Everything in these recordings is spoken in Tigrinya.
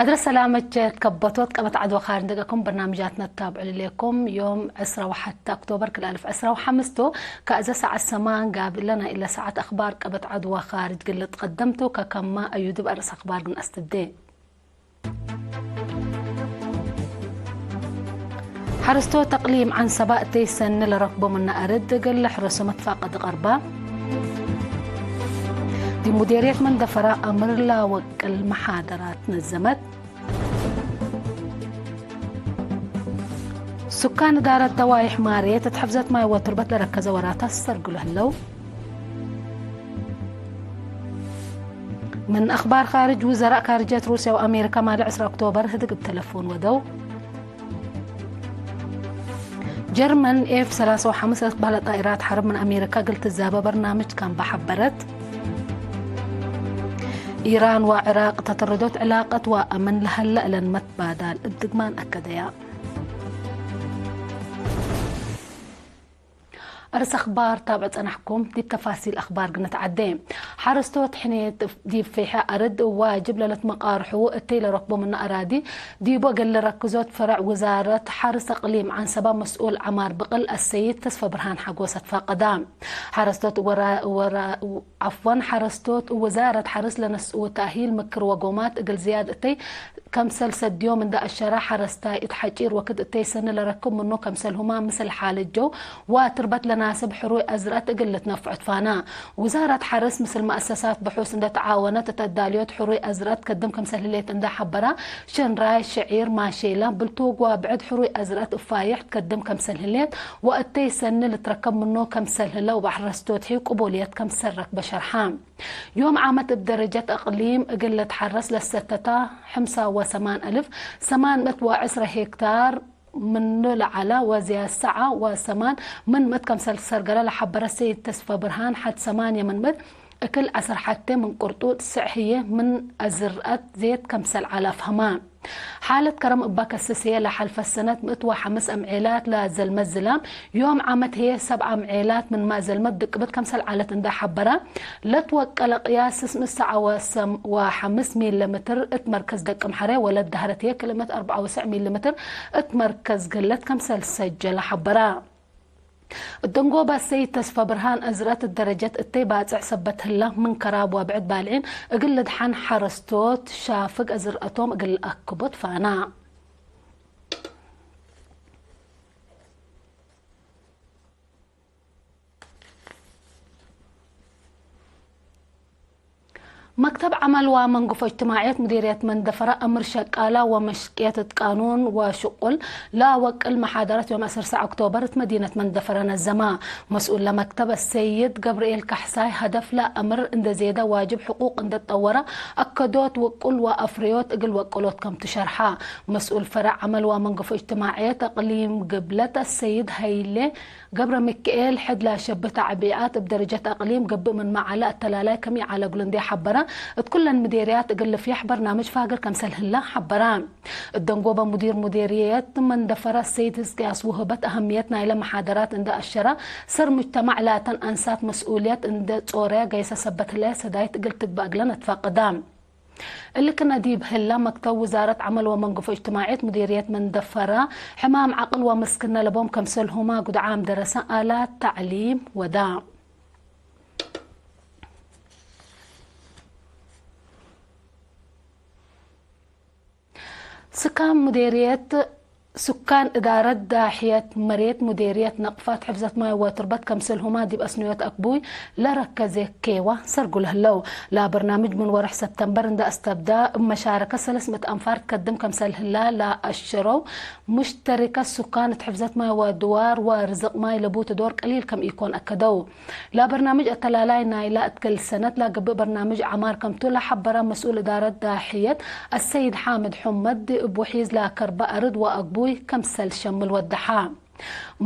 ኣድረ ሰላመቸ ከበቶት ቀበት ዓድዋ ካር እንደገኩም በርናምጃት ነታብዕ ልሌኩም ዮም ዕስራ ወሓተ ኣክቶበር ክልተ ኣልፍ ዕስራ ወሓምስቶ ከእዘ ሰዓት ሰማን ጋብ ለና ኢለ ሰዓት ኣኽባር ቀበት ዓድዋ ካር ግልጥ ቀደምቱ ከከማ እዩ ድብ ኣርእስ ኣኽባር ግን ኣስትብዴ። ሓረስቶት ተቕሊም ዓንሰባ እተይሰኒ ለረክቦም እናኣርድ ገለ ሕረሶ መትፋቀዲ ቀርባ። ዲሙዴርየት መንደፈራ ኣምር ላወቅል መሓደራት ነዘመት። ሱካን ዳረት ደዋይሕ ማሬት እትሕፍዘት ማይ ወትርበት ለረከዘ ወራታት ሰርግሉ ህለው። ምን ኣኽባር ኻርጅ ውዘራእ ካርጀት ሩስያ ወኣሜሪካ ማለ ዕስራ ኦክቶበር ህድግ ብተለፎን ወደው። ጀርመን ኤፍ ሰላሳ ወሓምስ እትባለ ጣኢራት ሓርብ ምን ኣሜሪካ ግል ትዛበ በርናምጅ ካምባ ሓበረት። ኢራን ወዕራቅ ተተረዶት ዕላቀት ወኣምን ለሀለ እለን መትባዳል እድግማን ኣከደያ። ኣርእስ ኣኽባር ታብዕ ጸናሕኩም ዲብ ተፋሲል ኣኽባር ግነት ዓደ። ሓረስቶት ሕኔት ዲብ ፌሐ ኣርድ ዋጅብ ለለት መቃርሑ እተይ ለረክቦ ምነ ኣራዲ ዲቦ ገለ ረክዞት ፈረዕ ውዛረት ሓርስ ኣቅሊም ዓንሰባ መስኡል ዓማር ብቅል ኣሰይድ ተስፈ ብርሃን ሓጎስ ኣትፋቀዳ። ሓረስቶት ወራ-፣ ወራ-፣ ዓፍዋን ሓረስቶት ውዛረት ሓርስ ለነስኡ ተኣሂል ምክር ወጎማት እግል ዝያድ እተይ ከምሰል ሰድዮም እንዳ ኣሸራ ሓረስታይ እት ሓጪር ወክድ እተይ ሰኒ ለረክብ ምኖ ከምሰል ሁማ ምስል ሓለጆ ዋትርበት ለናስብ ሕሩይ ኣዝርኣት እግል ልትነፍዑ ትፋና። ውዛራት ሓርስ ምስል መኣሰሳት ብሑስ እንደ ተዓወነት እት ኣዳልዮት ሕሩይ ኣዝርኣት ከድም ከምሰል ህሌት እንዳ ሓበራ፣ ሸንራይ፣ ሽዒር፣ ማሼላ፣ ብልቶግ ዋብዕድ ሕሩይ ኣዝርኣት እፋይሕ ከድም ከምሰል ህሌት ወእተይ ሰኒ ልትረከብ ምኖ ከምሰል ህለ ወባሕረስቶት ሒ ቅቡልየት ከምሰል ረክበ ሸርሓ። ዮም ዓመት እብ ደረጀት እቅሊም እግል ለትሓረስ ለሰተታ ሕምሳ ወሰማን እልፍ ሰማን ምእት ወዕስረ ሄክታር ምኑ ለዓላ ወዝያድ ሰዓ ወሰማን ምን ምእት ከምሰል ሰርገለ ለሓበረ ሰይድ ተስፈ ብርሃን፣ ሓድ ሰማንየ ምን ምእት እክል ዓሰር ሓቴ ምን ቅርጡ ትስዕ ህዬ ምን ኣዝርኣት ዜት ከምሰል ዓላ ፍህማ። ሓለት ከረም እባ ከስስ ህዬ ለሓልፈ ሰነት ምእት ወሓምስ ኣምዔላት ለዘልመት ዝላም ዮም ዓመት ህዬ ሰብዓ ምዔላት ምን ማዘልመት ድቅብት ከምሰል ዓለት እንዳ ሓበራ፣ ለትወቀለ ቅያስ ስስ ምእት ሰዓ ወሰም-፣ ወሓምስ ሚለ ምትር እት መርከዝ ደቅምሐሬ ወለት ዳህረት ህዬ ክልእመት ኣርብዓ ወሰዕ ሚለ ምትር እት መርከዝ ገለት ከምሰል ሰጀለ ሓበራ። እደንጎባ ሰይድ ተስፋ ብርሃን እዝረት ደረጀት እተይ ባጽዕ ሰበት ህላ ምን ከራብ ወብዕድ ባልዒን እግል ልድሓን ሓረስቶት ሻፍግ እዝርአቶም እግል ኣክቦት ፋና። መክተብ ዓመል ወመንግፎ እጅትማዕየት ሙዲርየት መንደፈረ እምር ሸቃላ ወመሽቅየት እት ቃኑን ወሽቁል ለአወቅል መሓደረት ዮም ዐሰርተ ኦክቶበር እት መዲነት መንደፈረ ነዘማ። መስኡል ለመክተብ አሰይድ ገብርኤል ካሕሳይ ሀደፍ ለአምር እንደ ዜደ ዋጅብ ሕቁቅ እንደ ጠወረ አከዶት ውቁል ወአፍርዮት እግል ወቀሎት ከም ትሸርሓ። መስኡል ፈረዕ ዓመል ወመንግፎ እጅትማዕየት እቅሊም ግብለት አሰይድ ሀይሌ ገብረሚካኤል፣ ሕድ ለአሸብህ ተዕቢኣት እብ ደረጀት አቅሊም ገብእ ምን መዓለ አተላላይ ከም ኢዓለግሉ እንዴ ሐበረ፣ እት ኩለን ምዴርያት እግል ልፍያሕ በርናምጅ ፋግር ከምሰል ህለ ሐበረ። እት ደንጎበ ሙዲር ሙዴርየት መንደፈረ ሰይድ ህዝቅያስ ውህበት አህምየት ናይለ መሓደራት እንደ አሸረ፣ ሰር ሙጅተማዕ ላተን አንሳት መስኡልየት እንደ ጾረ ገይሰ ሰበት ህለ ሰዳይት እግል ትግበእ እግለን አትፋቅዳ። እሊ ክነ ዲብ ህላ መክተብ ውዛረት ዐመል ወመንግፎ እጅትማዕየት ሙዲርየት መንደፈረ፣ ሕማም ዐቅል ወምስክነ ለቦም ከምሰልሁማ ጉድዓም ደረሰ፣ አላት ተዕሊም ወዳ። ስካን ሙዴርየት፣ ስካን እዳረት ዳሕየት መሬት ሙዴርየት ነቅፋት ሕፍዘት ማይ ወትርበት ከምሰልሁማ ዲብ አስንዮት አክቡይ ለረከዘ ኬዋ ሰርጉ ለህለው። ለበርናምጅ ምን ወርሕ ሰብተምበር እንደ አስተብዳ እብ መሻረከት ሰለስ ምእት አንፋር ትከድም ከምሰል ህላ ለአሸረው ሙሽተሪከት ስካን እት ሕፍዘት ማይ ወድዋር ወርዝቅ ማይ ለቡት ዶር ቀሊል ከም ኢኮን አከደው። ለበርናምጅ አተላላይ ናይላ እት ገልሰነት ለገብእ በርናምጅ ዐማር ከምቱ ለሐበረ መስኡል እዳረት ዳሕየት አሰይድ ሓምድ ሑመድ እብ ውሒዝ ለከርበ አርድ ወአግቡይ ከምሰል ሸምል ወደሓ።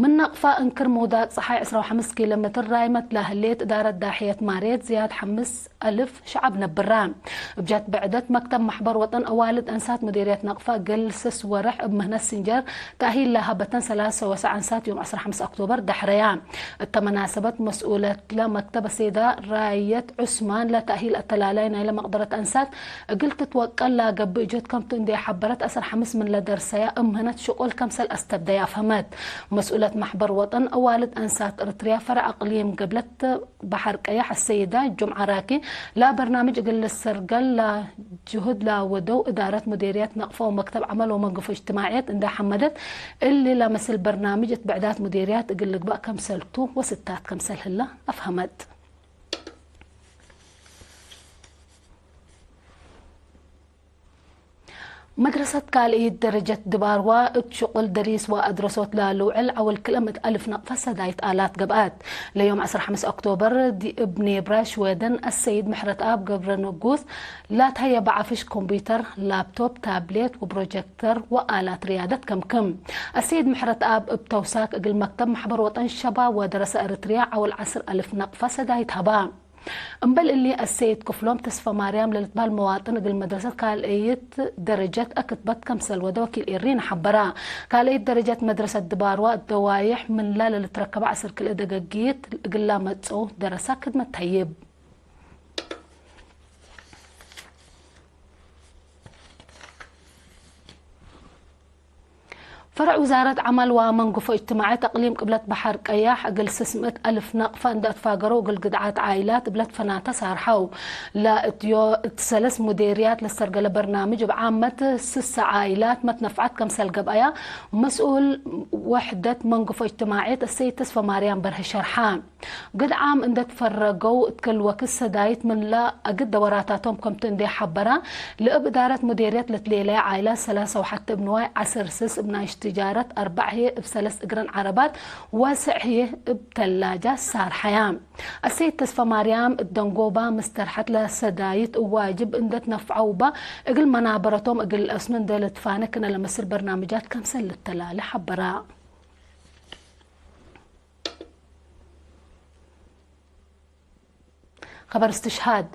ምን ነቕፋ እንክር ምውዳቕ ጸሓይ ዕስራ ወሓምስ ኪሎ ሜትር ራይመት ላህሌት እዳረት ዳሕየት ማሬት ዝያድ ሓምስ ኣልፍ ሸዓብ ነብራ። ብጃት ብዕደት መክተብ ማሕበር ወጠን ኣዋልድ ኣንሳት ሙዲርየት ነቕፋ እግል ስስ ወርሕ እብ ምህነት ስንጀር ተእሂል ላሃበተን ሰላሳ ወሰዕ ኣንሳት ዮም ዕስራ ሓምስ ኦክቶበር ዳሕረያ። እተ መናሰበት መስኡለት ለመክተብ ሴዳ ራየት ዑስማን ለተእሂል ኣተላላይ ናይለ መቕደረት ኣንሳት እግል ትትወቀል ላገብእ ጆት ከምቱ እንዴ ሓበረት፣ ዕስራ ሓምስ ምን ለደርሰያ እምህነት ሽቁል ከምሰል ኣስተብደያ ኣፍሀመት። መስኡለት ማሕበር ወጠን ኣዋልድ ኣንሳት እርትርያ ፈረዕ ኣቅሊም ገብለት ባሕር ቀያሕ ኣሰይዳ ጁምዓ ራኪ ላ በርናምጅ እግል ልሰርገል ላ ጅሁድ ላ ወደው እዳረት ሙዴርያት ነቕፋ ወመክተብ ዐመል ወመንግፎ እጅትማዕየት እንዳ ሐመደት እሊ ለመስል በርናምጅ እት ብዕዳት ሙዴርያት እግል ልግባእ ከምሰልቱ ወስታት ከምሰል ህላ ኣፍሀመት። መድረሰት ካልእይት ደረጀት ድባርዋ እት ሽቁል ደሪስ ወኣድረሶት ላልውዕል ዐውል ክልእምት ኣልፍ ነቅፈ ሰዳይት ኣላት ገብኣት። ለዮም ዕስራ ሓምስ ኦክቶበር ዲ-፣ እብ ኔብራ ሽወደን ኣሰይድ ምሕረትኣብ ገብረ ንጉስ ላትሀየ ብዓፍሽ ኮምፒውተር፣ ላፕቶፕ፣ ታብሌት ወፕሮጀክተር ወኣላት ርያደት ከምክም። ኣሰይድ ምሕረትኣብ እብ ተውሳክ እግል መክተብ ማሕበር ወጠን ሸባብ ወደረሰ እርትርያ ዐውል ዐስር ኣልፍ ነቅፈ ሰዳይት ሀባ። እምበል እሊ፣ ኣሰይድ ክፍሎም ተስፈማርያም ለልትበህል መዋጥን እግል መድረሰት ካልእይት ደረጀት ኣክትበት ከምሰል ወደ ወኪል ኤሪና ሐበራ። ካልእይት ደረጀት መድረሰት ድባርዋ እት ደዋይሕ ምንላ ለልትረከበ ዐስር ክልኤ ደገጊት እግላ መጸው ደረሳ ክድመት ተህይብ። ፈረዕ ውዛረት ዐመል ወመንግፎ እጅትማዕየት እቅሊም ቅብለት በሐር ቀያሕ እግል ስስ ምእት ኣልፍ ነቅፈ እንደ እትፋገረው እግል ግድዓት ዓኢላት እብለት ፈናተ ሳርሐው። ለእትዮ እት ሰለስ ሙዴርያት ለሰርገለ በርናምጅ እብ ዓመት ስሰ ዓኢላት መትነፍዐት ከምሰል ገብአያ መስኡል ወሕደት መንግፎ እጅትማዕየት እሰይድ ተስፈማርያም በርሀ ሸርሐ። ግድዓም እንደ ትፈረገው እት ክል ወክስ ሰዳይት ምንላ እግድ ደወራታቶም ከምቱ እንዴ ሐበራ፣ ለእብ እዳረት ሙዴርየት ለትሌለያ ዓይላት ሰላሳ ወሐት እብ ንዋይ ዐስር ስስ እብ ናይ እሽትጃረት ኣርባዕ ህዬ እብ ሰለስ እግረን ዐረባት ወስዕ ህዬ እብ ተላጃ ሳርሐያ። ኣሰይድ ተስፈማርያም እት ደንጎባ ምስተርሐት ለሰዳይት እዋጅብ እንደ ትነፍዐው እባ እግል መናበረቶም እግል ለአስኑ እንደ ልትፋነ ክነ ለመስል በርናምጃት ከምሰል ልተላለ ሐበራ። ኸበር እስትሽሃድ።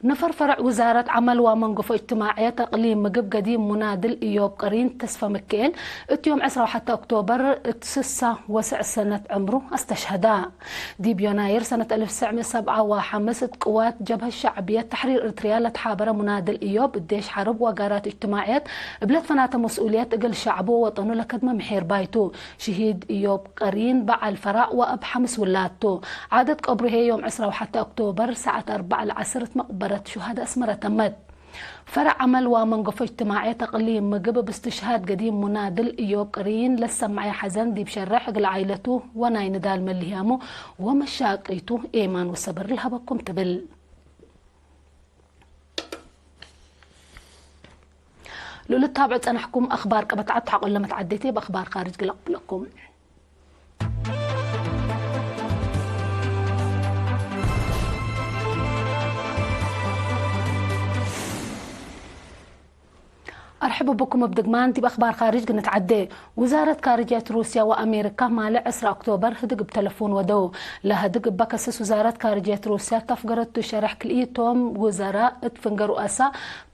ነፈር ፈረዕ ውዛረት ዐመል ወመንገፎ እጅትማዕየት እቅሊም ምግብ ገዲም ሙናድል ኢዮብ ቅሪን ተስፈ ምክኤል እት ዮም ዕስራ ወሐተ ኦክቶበር እት ስሳ ወስዕ ሰነት ዕምሩ ኣስተሽሀዳ። ዲብ ዮናይር ሰነት ኣልፍ ትስዕ ምእት ሰብዓ ወሐምስ እት ቅዋት ጀብሀት ሸዕብየት ተሕሪር እርትርያ ለትሓበረ ሙናድል ኢዮብ እዴሽ ሐርብ ወጋራት እጅትማዕየት እብለት ፈናተ መስኡልየት እግል ሸዕቡ ወወጠኑ ለከድመ ምሒር ባይቱ። ሽሂድ ኢዮብ ቀሪን በዓል ፈራዕ ወእብ ሐምስ ውላድ ቱ። ዓደት ቀብሩ ህዬ ዮም ዕስራ ወሐተ ኦክቶበር ሰዓት ኣርባዕ ለዐስር እት መቅበረት ሹሃደ ኣስመረ ተመት። ፈረዕ ዐመል ወመንገፎ እጅትማዕየት እቅሊም ምግብ እብ እስትሽሃድ ገዲም ሙናድል ኢዮብ ቅሪን ለሰመዐ ሐዘን ዲብ ሸርሕ እግል ዓይለቱ ወናይ ንዳል መልህያሙ ወመሻቂቱ ኤማን ወሰበር ለሀበኩም ትብል። ልኡልታብዕ ጸናሕኩም ኣኽባር ቀበታዓት ተሓቆለመት ዓዴቴ ብኣኽባር ካርጅ ግለቕብለኩም። ኣርሕብ ብኩም እብ ድግማን ዲብ ኣኽባር ካርጅ ግንትዓዴ። ውዛረት ካርጅየት ሩስያ ወኣሜሪካ ማልዕ ዕስራ ኦክቶበር ህድግ እብ ተለፉን ወደው። ለህድግ እበ ከስስ ውዛረት ካርጅየት ሩስያ ተፍገረቱ ሸርሕ ክልኢቶም ውዘራ እት ፍንገ ሩኣሳ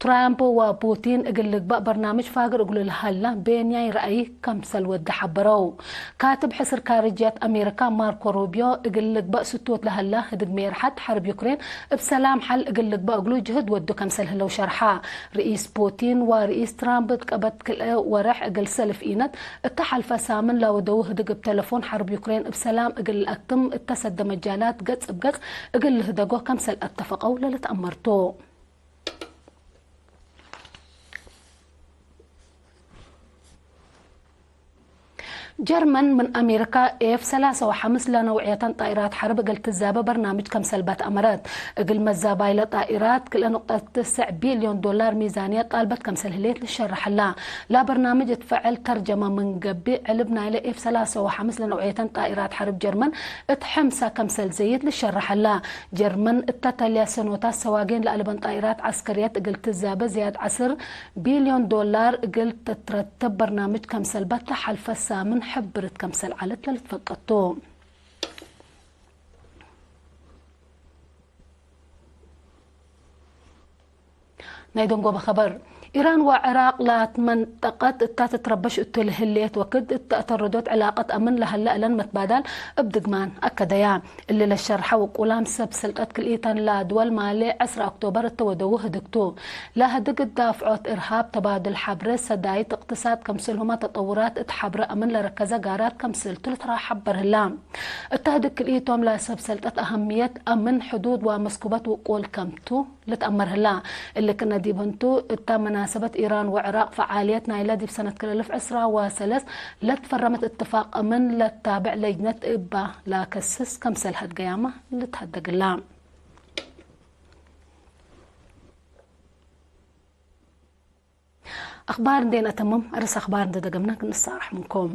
ትራምፕ ወፑቲን እግል ልግባእ በርናምጅ ፋግር እግሉ ለሀላ ቤንያይ ረአይ ከምሰል ወደ ሐበረው። ካትብ ሕስር ካርጅያት ኣሜሪካ ማርኮ ሩቢዮ እግል ልግባእ ስቱት ለሀላ ህድግ ሜርሓት ሐርብ ዩክሬን እብ ሰላም ሐል እግል ልግባእ እግሉ ጅህድ ወዱ ከምሰል ህለው ሸርሓ። ርኢስ ፑቲን ወርኢስ ትራምፕ እት ቀበት ክልኤ ወርሕ እግል ሰልፍ ኢነት እተ ሐልፈ ሳምን ለወደው ህድግ እብ ተለፎን ሐርብ ዩክሬን እብ ሰላም እግል ለአክትም እተሰደ መጃላት ገጽ እብ ገጽ እግል ልህደጎ ከምሰል አተፈቀው ለልትአመርቱ። ጀርመን ምን ኣሜሪካ ኤፍ ሰላሳ ወሐምስ ለነውዕየተን ጣኢራት ሐርብ እግል ትዛበ በርናምጅ ከምሰልበት አመረት። እግል መዛባይለ ጣኢራት ክልኤ ንቁጠት ትስዕ ቢልዮን ዶላር ሚዛንየት ጣልበት ከምሰል ህሌት ልሸረሐላ። ላ በርናምጅ እት ፈዐል ተርጀመ ምን ገብእ ዕልብ ናይለ ኤፍ ሰላሳ ወሐምስ ለነውዕየተን ጣኢራት ሐርብ ጀርመን እት ሐምሳ ከምሰል ዘይድ ልሸረሐላ። ጀርመን እተ ተልያ ሰኖታት ሰዋጌን ለአልበን ጣኢራት ዐስከርየት እግል ትዛበ ዝያድ ዐስር ቢልዮን ዶላር እግል ትትረትብ በርናምጅ ከምሰልበት ተሐልፈ ሳምን ሕብርት ከምሰል ዓለት ለልትፈቀቶ። ናይ ደንጎ በኸበር ኢራን ወዕራቅ ላትመንጠቀት እታ ትትረበሽ እቱ ልህልየት ወክድ እታ ተረዶት ዕላቀት ኣምን ለሀለ እለን መትባዳል እብ ድግማን ኣከደያ። እሊ ለሸርሐ ውቁላም ሰብ ስልጠት ክልኢተን ላድወል ማሌ ዕስራ ኦክቶበር እተወደዉ ህድግቱ። ላህድግ እዳፍዖት እርሃብ ተባድል ሐብረ ሰዳይት እቅትሳድ ከምስልሁማ ተጠውራት እት ሐብረ ኣምን ለረከዘ ጋራት ከምስልቱ ልትራ ሐበር ህላ። እታ ህድግ ክልኢቶም ላሰብ ሰልጠት ኣህምየት ኣምን ሕዱድ ወመስኩበት ውቁል ከምቱ ልትኣመር ህላ። እሊ ክነ ዲብ ህንቱ፣ እታ መናሰበት ኢራን ወዕራቅ ፈዓልየት ናይለ ዲብ ሰነት ክልልፍ ዕስራ ወሰለስ ለትፈረመት እትፋቅ እምን ለታብዕ ለጅነት እባ ላከስስ ከምሰል ሀድገያማ ልትሀደግላ። ኣኽባር እንዴ ነተምም፣ ኣርእስ ኣኽባር እንደ ደገምና ክንሳራሕ ምንኩም።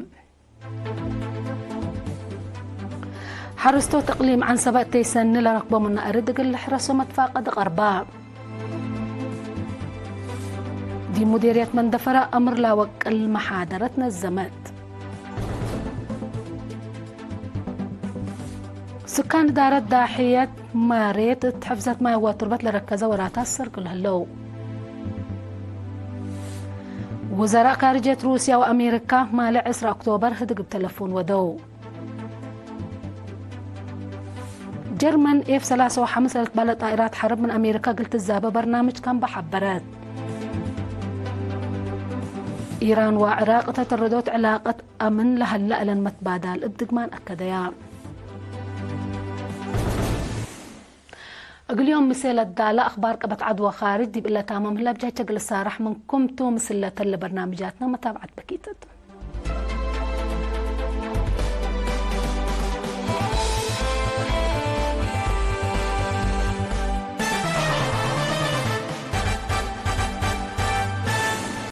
ሓረስቶት እቕሊም ዓንሰባ እተይሰኒ ለረክቦም እናእሪ ድግል ልሕረሶ መትፋቐዲ ቐርባ። ዲ ሙዴርየት መንደፈራ ኣምር ላወቅል መሓደረት ነዘመት። ስካን ዳረት ዳሕየት መሬት እት ሕፍዘት ማይ ወትርበት ለረከዘ ወራታት ሰርግል ህለው። ውዘራእ ካርጀት ሩስያ ወኣሜሪካ ማለ ዕስራ ኦክቶበር ህድግ ብተለፉን ወደው። ጀርመን ኤፍ ሰላሳ ወሓምስ ለልትባለ ጣኢራት ሐርብ ምን ኣሜሪካ ግልትዛበ በርናምጅ ካምባ ሐበረት። ኢራን ወዕራቅ ተተረዶት ዕላቀት ኣምን ለሀላ እለን መትባዳል እብ ድግማን ኣከደያ። እግልዮም ምሴ ለዳለ ኣኽባር ቀበት ዓድ ወኻርጅ ዲብ እለ ታማም ህላ ብጃቸ ግል ሳራሕ ምንኩም ቱ ምስለ ተለ በርናምጃትና መታብዓት በኪተት።